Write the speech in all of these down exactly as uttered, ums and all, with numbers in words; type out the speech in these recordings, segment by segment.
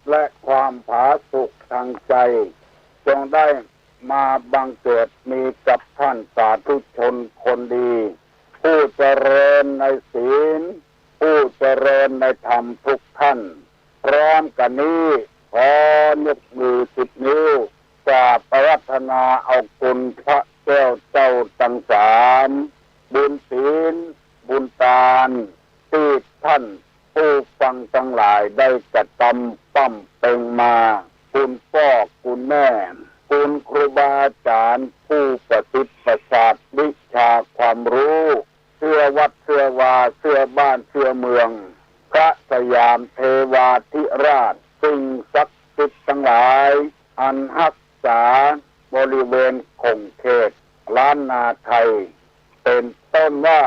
และความผาสุกทางใจ๋ จงได้มาบังเกิดมีกับท่านสาธุชนคนดี ผู้เจริญในศีล ผู้เจริญในธรรมทุกท่าน พร้อมกั๋นนี้ ขอยกมือสิบนิ้ว กราบอาราธนาเอาคุณพระแก้วเจ้าตังสาม บุญศีล บุญตาน ตี้ท่านผู้ฟังตังหลายได้กระทำบำเพ็งมา คุณป้อคุณแม่ คุณครูบาอาจ๋ารย์ผู้ประสิทธิ์ประสาทวิชาความรู้ เตื้อวัดเตื้อวา เตื้อบ้านเตื้อเมือง พระสยามเทวาธิราช สิ่งศักดิ์สิทธิ์ตังหลาย อันฮักษาบริเวณขงเขตล้านนาไทย เป๋นต้นว่า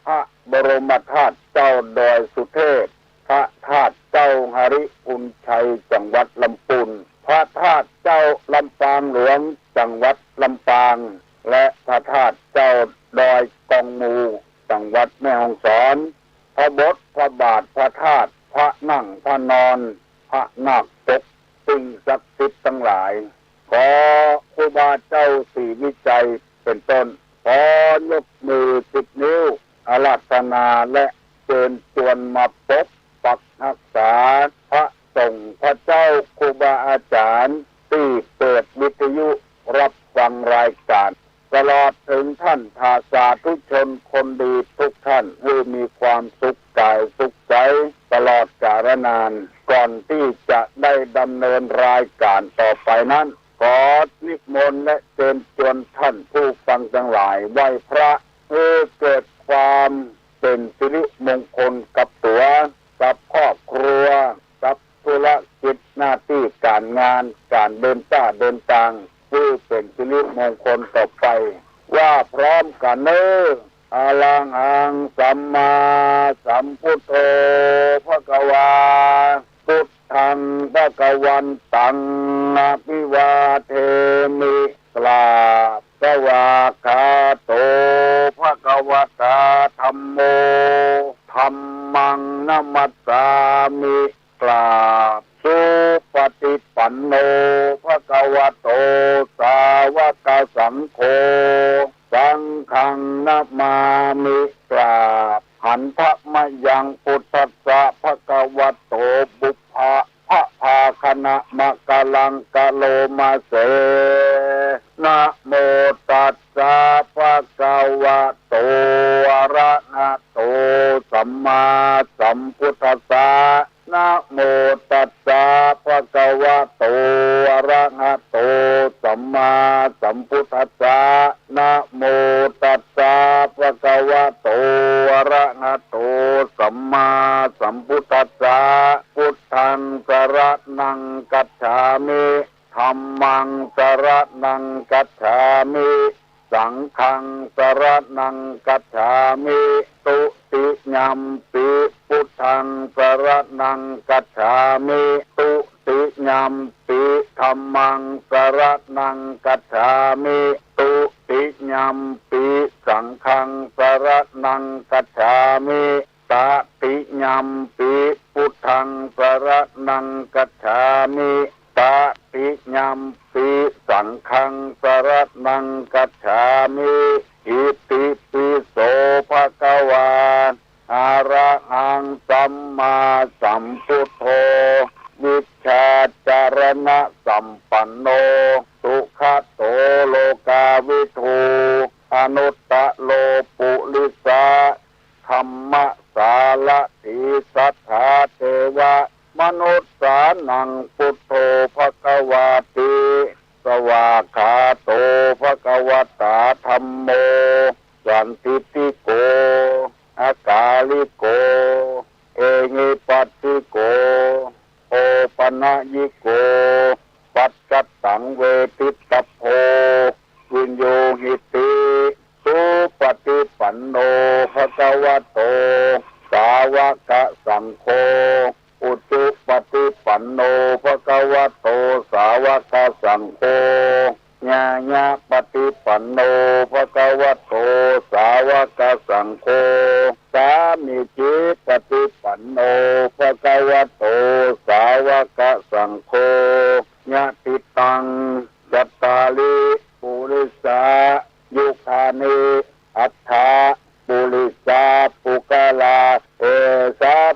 พระบรมธาตุเจ้าดอยสุเทพ พระธาตุเจ้าหริภุญชัย จังหวัดลำปูน พระธาตุเจ้าลำปางหลวง จังหวัดลำปาง และพระธาตุเจ้าดอยกองมู จังหวัดแม่ฮ่องสอน พระบท พระบาท พระธาตุ พระนั่ง พระนอน พระนาคปก สิ่งศักดิ์สิทธิ์ตังหลาย ขอครูบาเจ้าศรีวิชัยเป๋นต้น ขอยกมือสิบนิ้ว อาราธนาและเจิญจวนมาปกปักฮักษาพระสงฆ์พระเจ้าครูบาอาจ๋ารย์ตี้เปิดวิทยุฮับฟังรายก๋าน ตลอดเถิงท่านทาสาธุชนคนดีทุกท่าน หื้อมีความสุขก๋ายสุขใจ๋ตลอดกาลนาน ก่อนตี้จะได้ดำเนินรายก๋านต่อไปนั้น ขอนิมนต์และเจิญจวนท่านผู้ฟังตังหลายไหว้พระ หื้อเกิดความเป๋นสิริมงคลกับตั๋ว กับครอบครัว กับธุรกิจหน้าตี้ก๋านงาน ก๋านเดินต้าเดินตาง หื้อเป๋นสิริมงคลต่อไป ว่าพร้อมกั๋นเน่อ อะระหังสัมมาสัมพุทโธภะคะวา พุทธังภะคะวันตัง อะภิวาเทมิ กราบ สวากขาโต ภะคะวะตา ธัมโม ธัมมังนะมัสสามิ กราบ สุปฏิปันโน ภะคะวะโต สาวกสังโฆ สังฆังนะมามิ กราบ หันทะมะยังพุทธัสสะ ภะคะวะโต ปุพพะ พะพาคะนะมะกะลังกะโลมาเส นะโมตัสสะ ภะคะวะโต อะระหะโต สัมมาสัมพุทธัสสะ นะโมตัสสะ ภะคะวะโต อะระหะโต สัมมาสัมพุทธัสสะ นะโมตัสสะ ภะคะวะโต อะระหะโต สัมมาสัมพุทธัสสะ พุทธังสะระณังคัจฉามิ ธัมมังสะระณังคัจฉามิ สังฆังสะระณังคัจฉามิ ตุติยัมปิ พุทธังสะระณังคัจฉามิ ตุติยัมปิ ธัมมังสะระณังคัจฉามิ ตุติยัมปิ สังฆังสะระณังคัจฉามิ ตติยัมปิ พุทธังสะระณังคัจฉามิ ตติยัมปิ สังฆังสะระณังคัจฉามิ อิติปิโส ภะคะวา อะระหังสัมมาสัมพุทโธ วิชชาจารณะสัมปันโน สุขะโต โลกาวิทู อนุตตะโร ปุริสะ ธัมมะสารถี สัทธาเทวะมนุสสานัง พุทโธ ภะคะวาติ สวากขาโต ภะคะวะตา ธัมโม สันทิฏฐิโก อะกาลิโก เอหิปัสสิโก โอปะนะยิโก ปัจจัตตัง เวทิตตะโพ วินยูหิติ สุปฏิปันโน ภะคะวะโต สาวกสังโฆ อุจุปฏิปันโน ภะคะวะโต สาวกสังโฆ ญาญะปฏิปันโน ภะคะวะโต สาวกสังโฆ สามีจิปฏิปันโน ภะคะวะโต สาวกสัง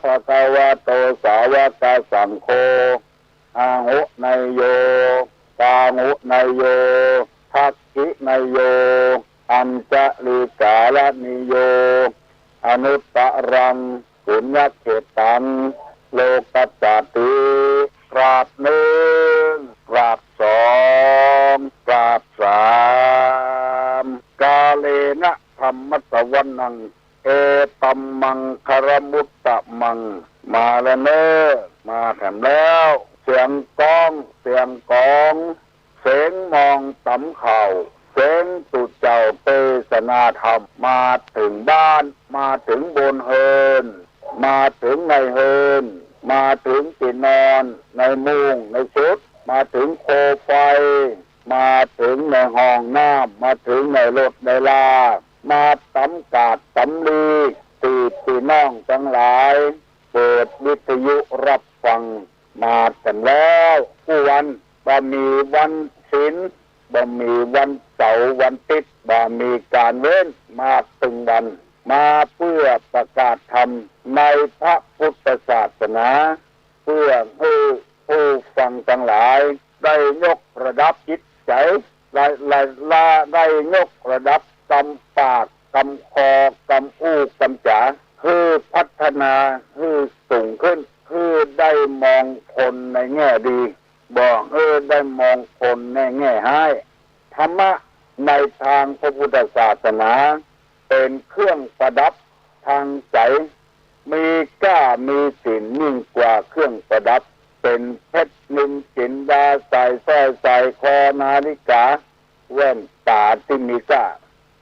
ภะคะวะโต สาวะกะสังโฆ อาหุเนยโย ปาหุเนยโย ทักขิเนยโย อัญชลีกาลนิโย อนุตตรัง ปุญญเขตตัง โลกัสสาติ กราบนึ่ง กราบสอง กราบสาม กาเลนะธัมมสวนัง เอตัมมังคลมุตตะมัง มาแล้วเน่อ มาแถมแล้ว เสียงก้อง เสียงก๋อง เสียงมองต๋ำข่าว เสียงตุ๊เจ้าเตสนาธรรม มาเถิงบ้าน มาเถิงบนเฮือน มาเถิงในเฮือน มาเถิงตี้นอน ในมุ้ง ในชุด มาเถิงโคมไฟ มาเถิงในห้องน้ำ มาเถิงในรถในลา มาต๋ำกาดต๋ำลี ตี้ปี้น้องตังหลาย เปิดวิทยุฮับฟัง มากั๋นแล้วกู้วัน บ่มีวันศีล บ่มีวันเสาร์วันติ๊ด บ่มีก๋านเว้น มาตึงวัน มาเปื้อประกาศธรรมในพระพุทธศาสนา เปื้อหื้อผู้ฟังตังหลายได้ยกระดับจิตใจ๋ ได้ ได้ ได้ยกระดับกำปาก กำคอ กำอู้ กำจ๋า หื้อพัฒนา หื้อสูงขึ้น หื้อได้มองคนในแง่ดี บ่หื้อได้มองคนในแง่ฮ้าย ธรรมะในตางพระพุทธศาสนา เป๋นเครื่องประดับตางใจ๋ มีก้ามีสินยิ่งกว่าเครื่องประดับ เป๋นเพชรนิลจินดา สร้อยสร้อย สร้อยคอ นาฬิกา แว่นต๋าตี้มีก้า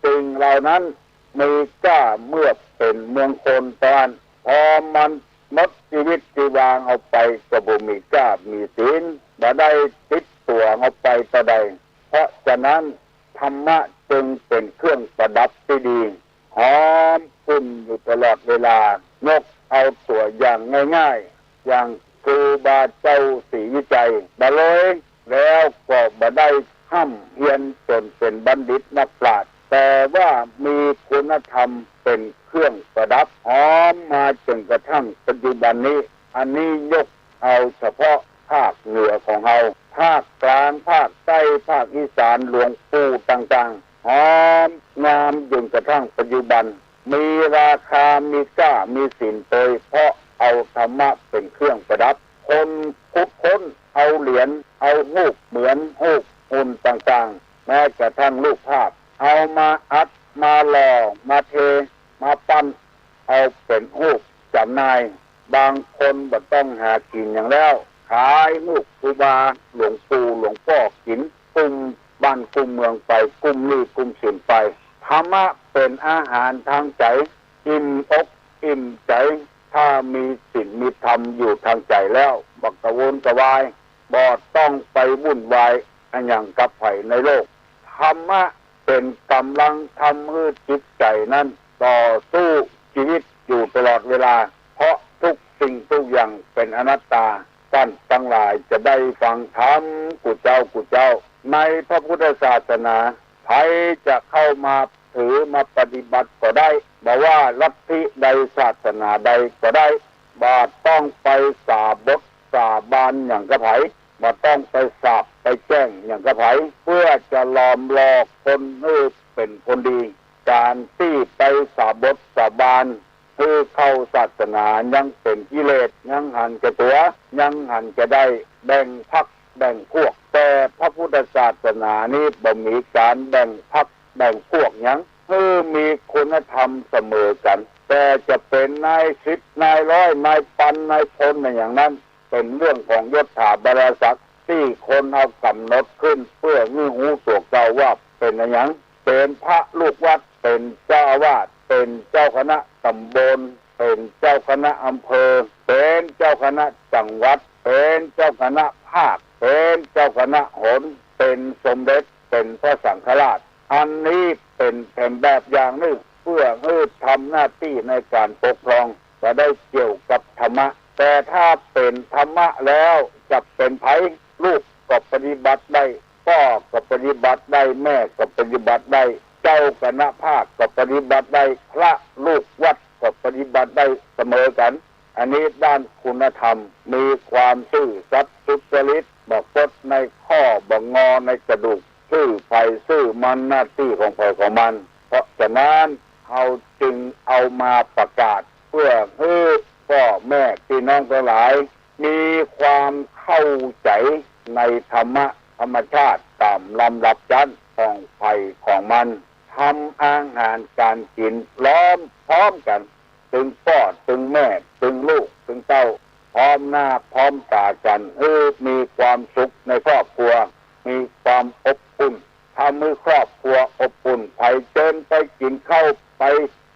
สิ่งเหล่านั้นมีก้าเมื่อเป๋นมงคลต๋อน พอมันหมดจีวิตจีวาเอาไปก็บ่มีก้ามีสิน บ่ได้ติดตั๋วเอาไปเต้าใด เพราะฉะนั้นธรรมะจึงเป๋นเครื่องประดับตี้ดี หอมกึ่มอยู่ตลอดเวลา ยกเอาตั๋วอย่างง่ายๆ อย่างครูบาเจ้าศรีวิชัย บ่เลย แล้วก็บ่ได้ฮ่ำเฮียนจ๋นเป๋นบัณฑิตนักปราชญ์ แต่ว่ามีคุณธรรมเป๋นเครื่องประดับ หอมมาจ๋นกระทั่งปัจจุบันนี้ อันนี้ยกเอาเฉพาะภาคเหนือของเฮา ภาคกลาง ภาคใต้ ภาคอีสาน หลวงปู่ต่างๆ หอมงามจ๋นกระทั่งปัจจุบัน มีราคา มีก้า มีสินโตย เพราะเอาธรรมะเป๋นเครื่องประดับ คนขุดค้นเอาเหรียญ เอาฮูปเหมือน ฮูปหุ่นต่างๆ แม้กระทั่งรูปภาพ เอามาอัด มาหล่อ มาเท มาปั้น เอาเป๋นฮูปจ๋ำหน่าย บางคนบ่ต้องหากิ๋นหยังแล้ว ขายฮูปครูบา หลวงปู่ หลวงป้อกิ๋น กุ้มบ้านกุ้มเมืองไป กุ้มหนี้กุ้มสินไป ธรรมะเป๋นอาหารตางใจ๋ อิ่มอกอิ่มใจ๋ ถ้ามีศีลมีธรรมอยู่ตางใจ๋แล้ว บ่กระวนกระวาย บ่ต้องไปวุ่นวายอะหยังกับใผในโลก ธรรมะเป๋นก๋ำลังทำหื้อจิตใจ๋นั้นต่อสู้จีวิตอยู่ตลอดเวลา เพราะทุกสิ่งทุกอย่างเป๋นอนัตตา ต้านตังหลายจะได้ฟังธรรมกู้เจ๊ากู้เจ๊า ในพระพุทธศาสนา ใผจะเข้ามาถือมาปฏิบัติก็ได้ บ่ว่าลัทธิใดศาสนาใดก็ได้ บ่ต้องไปสาบสาบานหยังกับใผ บ่ต้องไปสาบไปแจ้งหยังกับใผ เพื่อจะหลอมหลอกคนหื้อเป๋นคนดี ก๋านตี้ไปสาบสาบานหื้อเข้าศาสนายังเป๋นกิเลส ยังหันแก่ตั๋ว ยังหันแก่ได้ แบ่งพรรคแบ่งพวก แต่พระพุทธศาสนานี้บ่มีก๋านแบ่งพรรคแบ่งพวกหยัง หื้อมีคุณธรรมเสมอกั๋น แต่จะเป๋นนายสิบ นายร้อย นายปัน นายพล อะหยังนั้น เป๋นเรื่องของยศถาบรรดาศักดิ์ ตี้คนเฮากำหนดขึ้นเปื้อหื้อฮู้ตั๋วเก่าว่าเป๋นอะหยัง เป๋นพระลูกวัด เป๋นเจ้าอาวาส เป๋นเจ้าคณะต๋ำบล เป๋นเจ้าคณะอำเภอ เป๋นเจ้าคณะจังหวัด เป๋นเจ้าคณะภาค เป๋นเจ้าคณะหน เป๋นสมเด็จ เป๋นพระสังฆราช อันนี้เป๋นแถมแบบอย่างนึ่ง เปื้อหื้อทำหน้าตี้ในก๋านปกครอง บ่ได้เกี่ยวกับธรรมะ แต่ถ้าเป๋นธรรมะแล้วจะเป๋นใผ ลูกก็ปฏิบัติได้ ป้อก็ปฏิบัติได้ แม่ก็ปฏิบัติได้ เจ้าคณะภาคก็ปฏิบัติได้ พระลูกวัดก็ปฏิบัติได้เสมอกั๋น อันนี้ด้านคุณธรรม มีความซื่อสัตย์สุจริต บ่คดในข้อ บ่งอในกระดูก ซื่อใผซื่อมัน หน้าตี้ของใผของมัน เพราะฉะนั้น เฮาจึงเอามาประกาศ เพื่อหื้อป้อแม่ปี้น้องตังหลาย มีความเข้าใจ๋ในธรรมะ ธรรมชาติ ต๋ามลำดับจั๊นของใผของมัน ทำอาหารก๋านกิ๋นล้อมพร้อมกั๋น ตึงป้อ ตึงแม่ ตึงลูก ตึงเต้า พร้อมหน้าพร้อมต๋ากั๋น หื้อมีความสุขในครอบครัว มีความอบอุ่น ทำหื้อครอบครัวอบอุ่น ใผเจิญไปกิ๋นข้าว ไป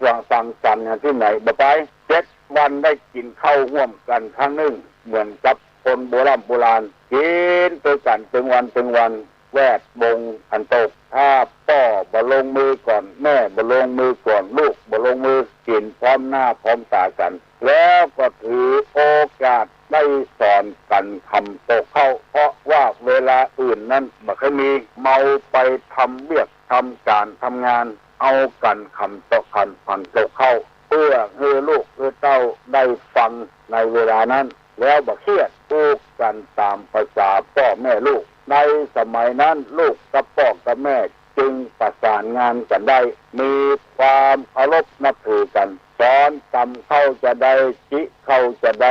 สังสรรค์กั๋นตี้ไหน บ่ไป เจ็ดวันได้กิ๋นข้าวฮ่วมกั๋นครั้งนึ่ง เหมือนกับคนโบร่ำโบราณ กิ๋นตวยกั๋นตึงวันตึงวัน แวดวงอันตก ถ้าป้อบ่ลงมือก่อน แม่บ่ลงมือก่อน ลูกบ่ลงมือ กิ๋นพร้อมหน้าพร้อมต๋ากั๋น แล้วก็ถือโอกาสได้สอนกั๋นคำโตเข้า เพราะว่าเวลาอื่นนั้นบ่ค่อยมี เมาไปทำเวียกทำก๋านทำงาน เอากั๋นคำโต คำ คำโตเข้า เพื่อหื้อลูกหื้อเต้าได้ฟังในเวลานั้น แล้วบ่เครียด อู้กั๋นต๋ามภาษาป้อแม่ลูก ในสมัยนั้นลูกกับป้อกับแม่จึงประสานงานกั๋นได้ มีความเคารพนับถือกั๋น สอนกำเข้าจาใด จิเข้าจาใด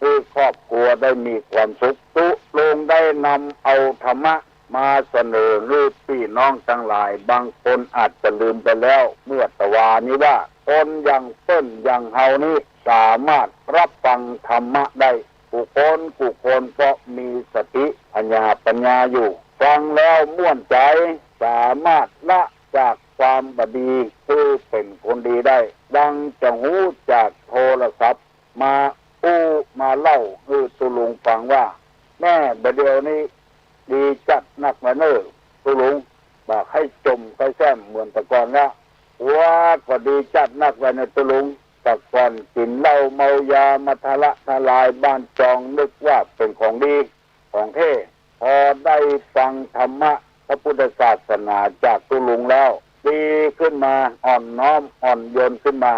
หื้อครอบครัวได้มีความสุข ตุ๊ลุงได้นำเอาธรรมะมาเสนอหื้อปี้น้องตังหลาย บางคนอาจจะลืมไปแล้ว เมื่อตะวานี้ว่า คนอย่างเปิ้นอย่างเฮานี้ สามารถรับฟังธรรมะได้ กู้คนกู้คน เพราะมีสติ ผญาปัญญาอยู่ ฟังแล้วม่วนใจ๋ สามารถละจากความบ่ดี หื้อเป๋นคนดีได้ ดังจะฮู้จากโทรศัพท์ มาอู้มาเล่าหื้อตุ๊ลุงฟังว่า แม่บ่าเดี่ยวนี้ดีจัดนักละเน่อตุ๊ลุง บ่ใค่จ่มใค่แซ่มเหมือนแต่ก่อนละ ผัวก็ดีจัดนักละเน่อตุ๊ลุง แต่ก่อนกิ๋นเหล้าเมายามาทะละทะลายบ้านจอง นึกว่าเป๋นของดีของแท้ พอได้ฟังธรรมะพระพุทธศาสนาจากตุ๊ลุงแล้ว ดีขึ้นมา อ่อนน้อมอ่อนโยนขึ้นมา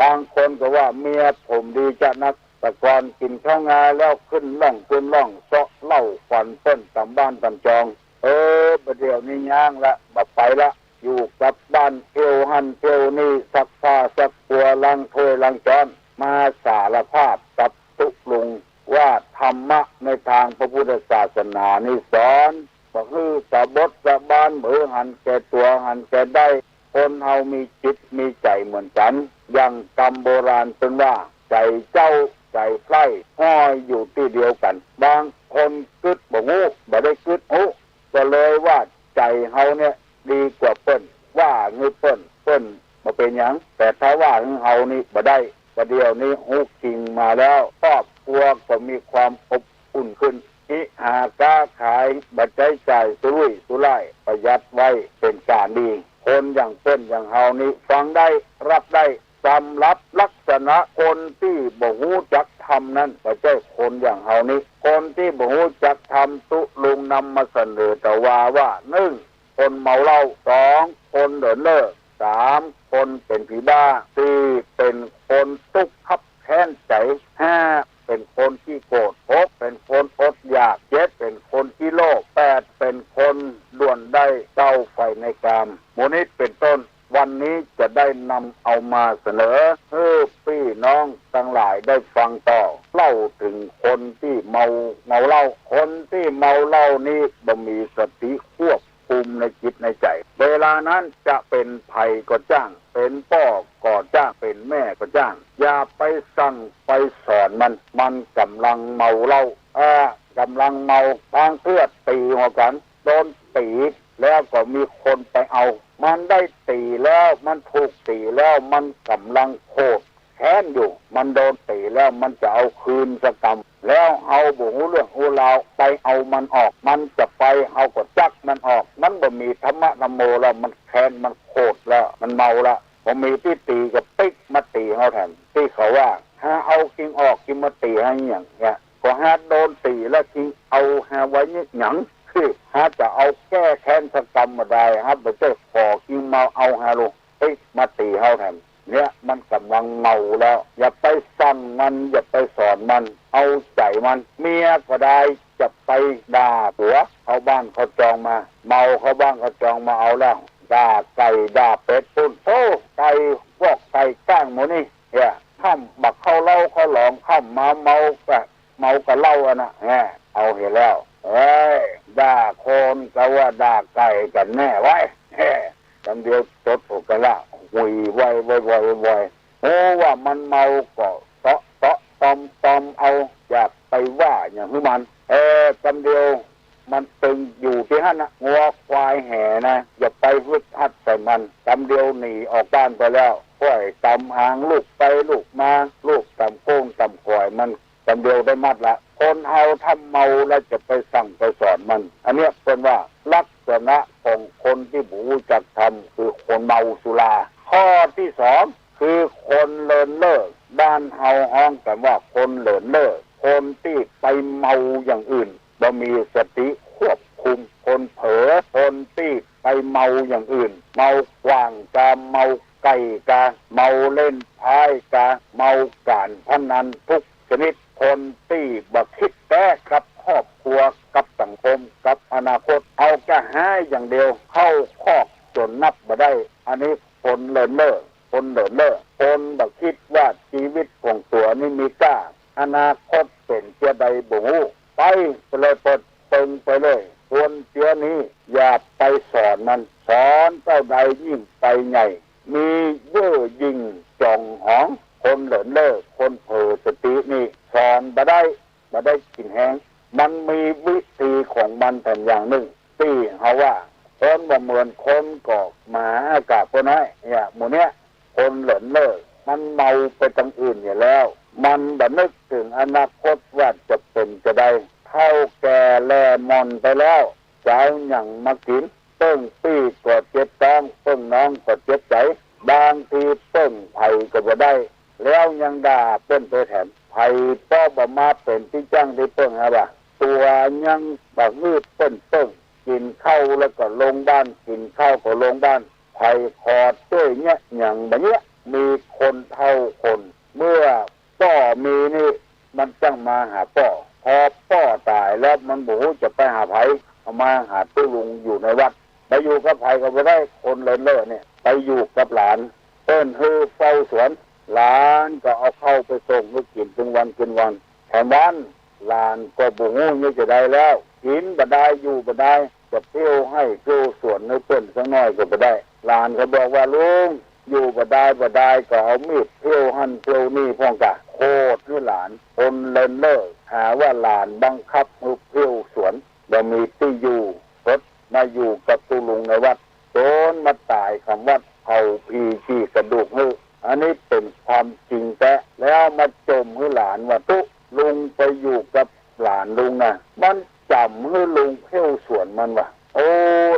บางคนก็ว่าเมียผมดีจัดนัก แต่ก่อนกิ๋นข้าวงาแล้วขึ้นล่องขึ้นล่อง เซาะเหล้าขวัญเปิ้นต๋ามบ้านต๋ามจอง เออ บ่าเดี่ยวนี้ย้างละ บ่ไปละ อยู่กับบ้านเที่ยวหั้นเที่ยวนี่ ซักผ้าซักปัว ล้างถ้วยล้างจ๊อน มาสารภาพกับตุ๊ลุงว่าธรรมะในทางพระพุทธศาสนานี้สอน บ่หื้อสะบดสะบาน บ่หื้อหันแก่ตั๋วหันแก่ได้ คนเฮามีจิตมีใจ๋เหมือนกั๋น อย่างกำโบราณเปิ้นว่า ใจ๋เจ้าใจ๋ใคร่ห้อยอยู่ตี้เดียวกั๋น บางคนกึ๊ดบ่ฮู้ บ่ได้กึ๊ดฮู้ ก็เลยว่าใจ๋เฮาเนี่ยดีกว่าเปิ้น ว่าหื้อเปิ้น เปิ้นบ่เป๋นหยัง แต่ถ้าว่าหื้อเฮานี่บ่ได้ บ่าเดี่ยวนี้ฮู้จริงมาแล้ว ครอบครัวก็มีความอบอุ่นขึ้น อิหาก้าขาย บ่ใจ๊จ่ายสุรุ่ยสุร่าย ประหยัดไว้เป๋นก๋านดี คนอย่างเปิ้นอย่างเฮานี้ฟังได้ รับได้ สำหรับลักษณะคนตี้บ่ฮู้จักธรรมนั้น บ่ใจ้คนอย่างเฮานี้ คนตี้บ่ฮู้จักธรรม ตุ๊ลุงนำมาเสนอตะวาว่า นึ่ง คนเมาเหล้า สอง คนเดินเล่อ สาม คนเป๋นผีบ้า สี่ เป๋นคนตุ๊กข์คับแค้นใจ๋ ห้า เป๋นคนขี้โกรธ หก เป๋นคนอดอยาก เจ็ด เป๋นคนขี้โลภ แปด เป๋นคนด่วนได้เศร้าใฝ่ในกาม หมู่นี้เป๋นต้น วันนี้จะได้นำเอามาเสนอหื้อปี้น้องตังหลายได้ฟังต่อ เล่าเถิงคนตี้เมา เมาเหล้า คนตี้เมาเหล้านี้บ่มีสติควบคุมในจิตในใจ๋ เวลานั้นจะเป๋นใผก็จ้าง เป๋นป้อก็จ้าง เป๋นแม่ก็จ้าง อย่าไปสั่งไปสอนมัน มันก่ำลังเมาเหล้า อ่า ก่ำลังเมา บางเตื้อตี๋หัวกั๋น โดนตี๋ แล้วก็มีคนไปเอา มันได้ตี๋แล้ว มันถูกตี๋แล้ว มันก่ำลังโขดแค้นอยู่ มันโดนตี๋แล้ว มันจะเอาคืนสักกำ แล้วเฮาบ่ฮู้เรื่องฮู้ราว ไปเอามันออก มันจะไป เฮาก็จักมันออก มันบ่มีธรรมะธัมโมแล้ว มันแค้น มันโขดแล้ว มันเมาละ บ่มีตี้ตี๋ก็ปิ๊กมาตี๋เฮาแถม ตี้เขาว่า หาเอากิ่งออกกิ่งมาตี๋หาหยังเนี่ย ก็หาโดนตี๋แล้วจึงเอาหาไว้เนี่ยหยัง คือหาจะเอาแก้แค้นสักกำบ่ได้ หาบ่ใจ้ขอกิ่งมาเอาหาลูก ปิ๊กมาตี๋เฮาแถม เนี่ยมันก่ำลังเมาแล้ว อย่าไปสั่งมัน อย่าไปสอนมัน เอาใจ๋มัน เมียก็ได้ จะไปด่าผัว เข้าบ้านเข้าจองมา เมาเข้าบ้านเข้าจองมาเอาแล้ว ด่าไก่ด่าเป็ดปู๊น โธ่ ไก่ พวกไก่ก้างหมู่นี่ เนี่ย ค่ำบ่าเข้าเหล้าเข้าหลอง ค่ำมาเมากะ เมากะเหล้าอันน่ะ แหม เอาเหียแล้ว เอ้ย ด่าคนกะว่าด่าไก่กั๋นแน่ไว้ย แหม กำเดียวจดอกกะละ หุยไวไวไวไว โอ้ ว่ามันเมาก็เตาะเตาะตอมตอมเอา อย่าไปว่าหยังหื้อมัน เออ กำเดียว มันตึงอยู่ตี้หั้นน่ะ งัวควายแหนะ อย่าไปฟึดฮัดใส่มัน กำเดียวหนีออกบ้านไปแล้ว ค่อยต๋ามหางลูกไปลูกมา ลูกต๋ามโก้งต๋ามก๋อยมัน กำเดียวได้มัดละ คนเฮาถ้าเมาแล้วจะไปสั่งไปสอนมัน อันเนี้ยเปิ้นว่าลักษณะของคนตี้บ่ฮู้จักธรรม คือคนเมาสุรา ข้อตี้สอง คือคนเลินเล่อ บ้านเฮาฮ้องกั๋นว่าคนเลินเล่อ คนตี้ไปเมาอย่างอื่น บ่มีสติควบคุม คนเผลอ คนตี้ไปเมาอย่างอื่น เมากว่างกา เมาไก่กา เมาเล่นไพ่กา เมาก๋านพนันทุกชนิด คนตี้บ่คิดแต๊กับครอบครัว กับสังคม กับอนาคต เอากะหาอย่างเดียว เข้าคอกจ๋นนับบ่ได้ อันนี้คนเลินเล่อ คนเลินเล่อ คนบ่คิดว่าจีวิตของตั๋วนี่มีก้า อนาคตเป๋นเจียใดบ่ฮู้ ไป ไปเลย เปิดเปิงไปเลย คนเจียนี้อย่าไปสอนมัน สอนเต้าใดยิ่งไปใหญ่ มีเย่อหยิ่งจ๋องหอง คนเลินเล่อ คนเผลอสตินี่ สอนบ่ได้ บ่ได้กิ๋นแฮง มันมีวิธีของมันแถมอย่างนึ่ง ตี้เฮาว่า คนบ่เหมือนคนก็หมาอากาศป้อน้อย เนี่ย หมู่เนี้ย คนเลินเล่อ มันเมาไปตังอื่นอยู่แล้ว มันบ่นึกเถิงอนาคตว่าจะเป๋นจะใด เฒ่าแก่แล่หม่อนไปแล้ว จะเอาหยังมากิ๋น เปิ้งปี้ก็เจ็บต๊อง เปิ้งน้องก็เจ็บใจ๋ บางทีเปิ้งใผก็บ่ได้ แล้วยังด่าเปิ้นไปแถม ใผป้อบ่มาเป๋นตี้จ้างตี้เปิ้งหาบ่า ตั๋วยังบ่หื้อเปิ้นเปิ้ง กิ๋นข้าวแล้วก็ลงบ้าน กิ๋นข้าวก็ลงบ้าน ใผขอจ้วยเยียะหยังบ่เยียะ มีคนเฒ่าคน เมื่อป้อมีนี่ มันจั้งมาหาป้อ พอป้อต๋ายแล้วมันบ่ฮู้จะไปหาใผ เอามาหาตุ๊ลุงอยู่ในวัด ไปอยู่กับใผก็บ่ได้ คนเลินเล่อเนี่ย ไปอยู่กับหลาน เปิ้นหื้อเฝ้าสวน หลานก็เอาข้าวไปส่งหื้อกิ๋นตึงวันตึงวัน แถมวัน หลานก็บ่ฮู้เยียะจะใดแล้ว กิ๋นบ่ได้ อยู่บ่ได้ จะเที่ยวไฮ่เที่ยวสวนหื้อเปิ้นสักหน้อยก็บ่ได้ หลานก็บอกว่า ลุง อยู่บ่ได้บ่ได้ ก็เอามีดเที่ยวหั้นเที่ยวนี่พ่องกะ โขดหื้อหลาน คนเลินเล่อ หาว่าหลานบังคับหื้อเที่ยวสวน บ่มีตี้อยู่ สดมาอยู่กับตุ๊ลุงในวัด จ๋นมาต๋ายขำวัด เผาผีจี่กระดูกหื้อ อันนี้เป๋นความจริงแต๊ แล้วมาจ่มหื้อหลานว่า ตุ๊ลุงไปอยู่กับหลานลุงนะ มันจ๋ำหื้อลุงเที่ยวสวนมันว่ะ โอ้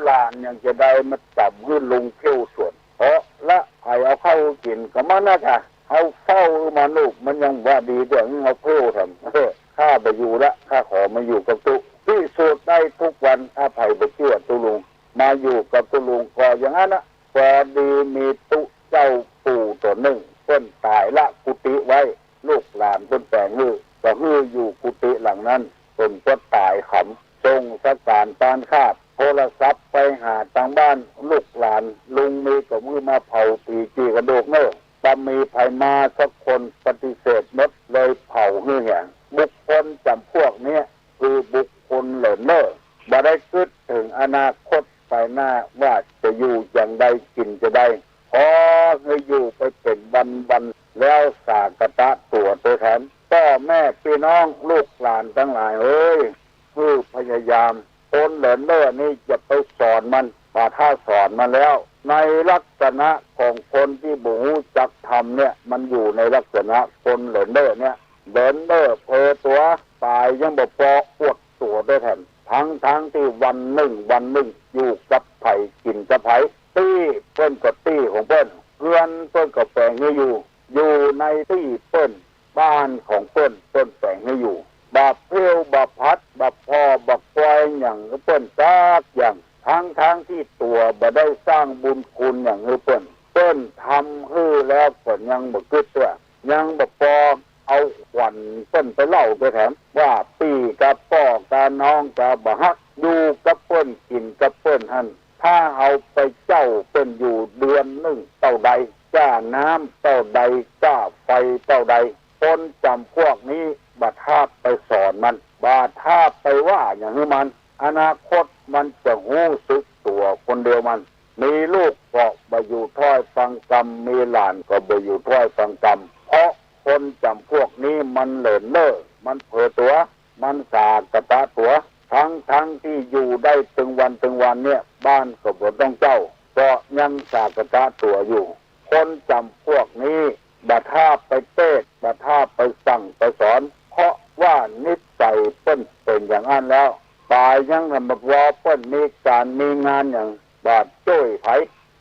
หลานยังจะใดมาจ๋ำหื้อลุงเที่ยวสวน เพราะละใผเอาข้าวกิ๋นก็มันนะกะ เฮาเฝ้ามันลูก มันยังว่าดีเตื้อ เฮาเที่ยวแถม เออ ข้าบ่อยู่ละ ข้าขอมาอยู่กับตุ๊ พิสูจน์ได้ทุกวัน ถ้าใผบ่เจื้อตุ๊ลุง มาอยู่กับตุ๊ลุงก็อย่างนั้นนะ พอดีมีตุ๊เจ้าปู่ตั๋วนึ่ง เปิ้นต๋ายละกุฏิไว้ ลูกหลานเปิ้นแป๋งหื้อ ก็หื้ออยู่กุฏิหลังนั้น เปิ้นก็ต๋ายขำ ส่งสก๋านตานคาบ โทรศัพท์ไปหาตางบ้าน ลูกหลานลุงมีก็หื้อมาเผาผีจี่กระดูกเน่อ บ่มีใผมาสักคน ปฏิเสธหมด เลยเผาหื้อเหีย บุคคลจ๋ำพวกเนี้ย คือบุคคลเลินเล่อ บ่ได้กึ๊ดเถิงอนาคตไปหน้าว่าจะอยู่อย่างใดกิ๋นจะใด ขอหื้ออยู่ไปเป๋นวันๆ แล้วสากตะตั๋วเตอแถม ป้อแม่ปี้น้องลูกหลานตังหลายเอย หื้อพยายาม คนเลินเล่อนี่อย่าไปสอนมัน บ่าถ้าสอนมันแล้ว ในลักษณะของคนตี้บ่ฮู้จักธรรมเนี่ย มันอยู่ในลักษณะคนเลินเล่อเนี่ย เลินเล่อเผลอตั๋ว ต๋ายยังบ่ปออวดตั๋วเตอแถม ทั้งๆ ตี้วันนึ่งวันนึ่งอยู่กับใผกิ๋นกับใผ ตี้เปิ้นก็ตี้ของเปิ้น เฮือนเปิ้นก็แป๋งหื้ออยู่ อยู่ในตี้เปิ้น บ้านของเปิ้น เปิ้นแป๋งหื้ออยู่ บ่าเพลวบ่าพัด บ่าผ่อบ่าควายหยังหื้อเปิ้นสักอย่าง ทั้งๆ ตี้ตั๋วบ่ได้สร้างบุญคุณหยังหื้อเปิ้น เปิ้นทำหื้อแล้ว ปิ้นไปเล่าแกแถม ว่าปี้กับป้อกับน้องก็บ่ฮัก อยู่กับเปิ้นกิ๋นกับเปิ้นหั้น ถ้าเฮาไปเจ้าเปิ้นอยู่เดือนนึ่งเต้าใด ก้าน้ำเต้าใด ก้าไฟเต้าใด คนจ๋ำพวกนี้บ่ถ้าไปสอนมัน บ่ถ้าไปว่าหยังหื้อมัน อนาคตมันจะฮู้สึกตั๋วคนเดียวมัน มีลูกก็บ่อยู่ถ้อยฟังกำ มีหลานก็บ่อยู่ถ้อยฟังกำ เพราะคนจ๋ำพวกนี้มันเลินเล่อ มันเผลอตั๋ว มันสากะตะตั๋ว ทั้งๆ ตี้อยู่ได้ตึงวันตึงวันเนี่ย บ้านก็บ่ต้องเจ้า ก็ยังสากะตะตั๋วอยู่ คนจ๋ำพวกนี้บ่ถ้าไปเตศน์ บ่ถ้าไปสั่งไปสอน เพราะว่านิสัยเปิ้นเป๋นอย่างอั้นแล้ว ป๋ายยังหั้น บ่ว่าเปิ้นมีก๋านมีงานหยัง บ่จ้วยใผ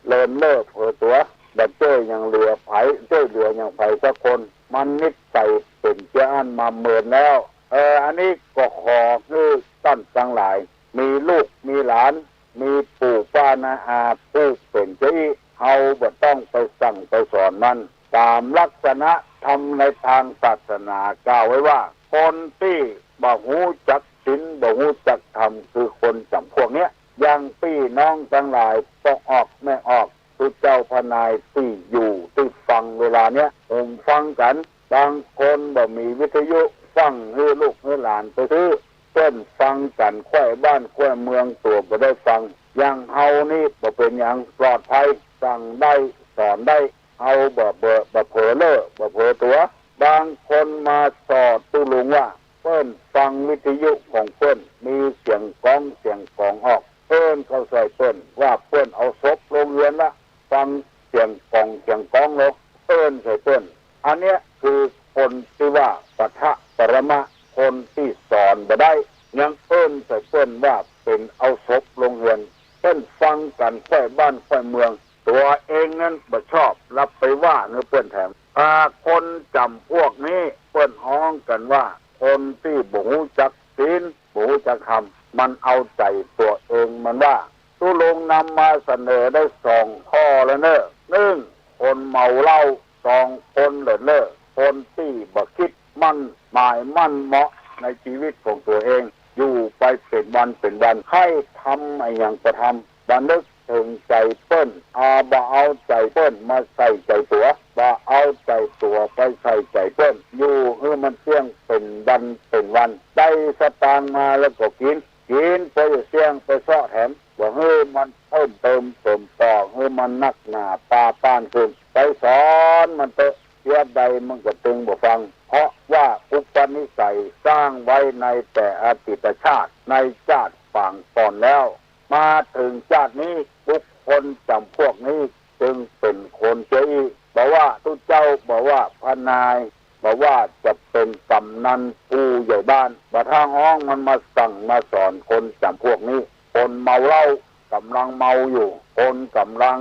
เลินเล่อเผลอตั๋ว บ่จ้วยหยังเหลือใผ จ้วยเหลือหยังใผสักคน มันนิสัยเป๋นเจ้าอั้นมาเมินแล้ว เออ อันนี้ก็ขอหื้อต้านตังหลาย มีลูกมีหลาน มีปู่ป้าน้าอาผู้เป๋นเจ้าอี้ เฮาบ่ต้องไปสั่งไปสอนมัน ต๋ามลักษณะธรรมในตางศาสนากล่าวไว้ว่า คนตี้บ่ฮู้จักศีล บ่ฮู้จักธรรม คือคนจ๋ำพวกเนี้ย อย่างปี้น้องตังหลาย ป้อออกแม่ออก ตุ๊เจ้าพระนายตี้อยู่ตี้ฟังเวลาเนี้ย หุมฟังกั๋น บางคนบ่มีวิทยุ ฟั่งหื้อลูกหื้อหลานไปซื้อ เปิ้นฟังกั๋นไขว้บ้านไขว้เมือง ตั๋วบ่ได้ฟัง อย่างเฮานี่บ่เป๋นหยัง ปลอดภัย สั่งได้ สอนได้ เฮาบ่เบอ บ่เผลอเล่อ บ่เผลอตั๋ว บางคนมาส่อตุ๊ลุงว่า เปิ้นฟังวิทยุของเปิ้น มีเสียงก๊องเสียงก๋องออก เอิ้นเข้าใส่เปิ้นว่าเปิ้นเอาศพลงเฮือนละ ฟังเสียงก๋องเสียงก๊องลง เอิ้นใส่เปิ้น อันเนี้ยคือคนตี้ว่าปะทะปรมะ คนตี้สอนบ่ได้ ยังเอิ้นใส่เปิ้นว่าเป๋นเอาศพลงเฮือน เปิ้นฟังกั๋นไขว้บ้านไขว้เมือง ตั๋วเองนั้นบ่ชอบ ละไปว่าหื้อเปิ้นแถม อ่า คนจ๋ำพวกนี้เปิ้นฮ้องกั๋นว่า คนตี้บ่ฮู้จักศีล บ่ฮู้จักธรรม มันเอาใจ๋ตั๋วเอง มันว่า ตุ๊ลุงนำมาเสนอได้สองข้อแล้วเน่อ นึ่ง คนเมาเหล้า สอง คนเลินเล่อ คนตี้บ่กึ๊ดมั่นหมายมั่นเหมาะในจีวิตของตั๋วเอง อยู่ไปเป๋นวันเป๋นวัน ใค่ทำอะหยังก็ทำ บ่นึกเถิงใจ๋เปิ้น อ่า บ่เอาใจ๋เปิ้นมาใส่ใจ๋ตั๋ว บ่เอาใจ๋ตั๋วไปใส่ใจ๋เปิ้น อยู่หื้อมันเตี้ยงเป๋นวันเป๋นวัน ได้สตางค์มาแล้วก็กิ๋น กิ๋นไปเสี้ยงไปเซาะแถม บ่หื้อมันเพิ่มเติมเสริมต่อ หื้อมันนักหนาปาป้านขึ้น ไปสอนมันเต๊อะ เสียใดมันก็ตึงบ่ฟัง เพราะว่าอุปนิสัยสร้างไว้ในแต่อดีตชาติ ในจาติปางก่อนแล้ว มาเถิงจาตินี้ บุคคลจ๋ำพวกนี้จึงเป๋นคนเสียอี้ บ่ว่าตุ๊เจ้า บ่ว่าพระนาย บ่ว่าจะเป๋นก๋ำนันผู้ใหญ่บ้าน บ่ถ้าฮ้องมันมาสั่งมาสอนคนจ๋ำพวกนี้ คนเมาเหล้า ก๋ำลังเมาอยู่ คนก๋ำลัง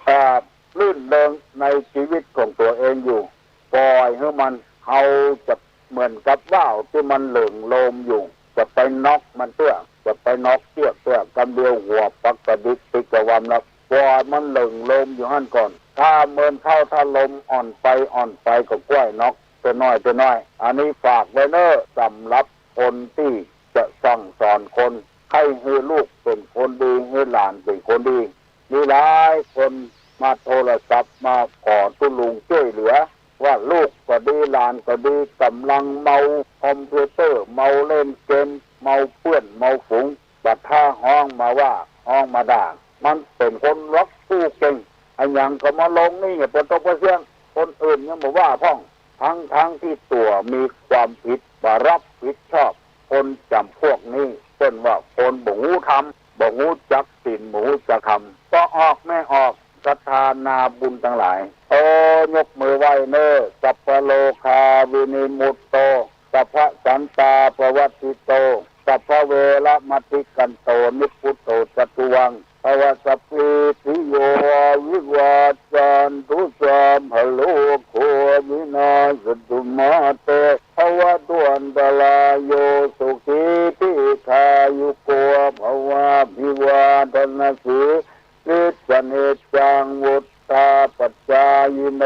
เอ่อ รื่นเริงในจีวิตของตั๋วเองอยู่ ป่อยหื้อมัน เฮาจะเหมือนกับว่าวตี้มันเหลิงโลมอยู่ จะไปน็อกมันเตื้อ จะไปน็อกเจื้อกเตื้อ กำเดียวหัวปักกระดิกปิ๊กกระวำแล้ว ป่อยมันเหลิงโลมอยู่หั้นก่อน ถ้าเมินเข้า ถ้าลมอ่อนไปอ่อนไปก็ก้อยน็อกเตื้อน้อยเตื้อน้อย อันนี้ฝากไว้เน่อ สำหรับคนตี้จะสั่งสอนคน ใค่หื้อลูกเป๋นคนดี หื้อหลานเป๋นคนดี มีหลายคนมาโทรศัพท์มาขอตุ๊ลุงจ้วยเหลือ ว่าลูกก็ดี หลานก็ดี ก๋ำลังเมาคอมพิวเตอร์ เมาเล่นเกม เมาเปื้อน เมาฝูง บ่ถ้าฮ้องมาว่า ฮ้องมาด่า มันเป๋นคนล็อกกู้เก่ง อะหยังก็มาลงนี่ บ่ตกบ่เสี้ยง คนอื่นยังบ่ว่าพ่อง ทั้งๆ ตี้ตั๋วมีความผิด บ่รับผิดชอบ คนจ๋ำพวกนี้ เปิ้นว่าคนบ่ฮู้ธรรม บ่ฮู้จักศีล บ่ฮู้จักธรรม ป้อออกแม่ออก ศรัทธานาบุญตังหลาย โอ้ ยกมือไหว้เน่อ สัพพะโรคาวินิมุตโต สัพพะสันตาปวัตติโต สัพพะเวระมะติกันโต นิพพุตโต จัตตุวัง ภะวะ สัพพีติโย วิวัชชันตุ สัพพะโรโค วินัสสะตุ มาเต ภะวัตวันตะราโย สุขี ทีฆายุโก ภะวะ อภิวาทะนะสีลิสสะเนจจัง วุฑฒาปะจายิโน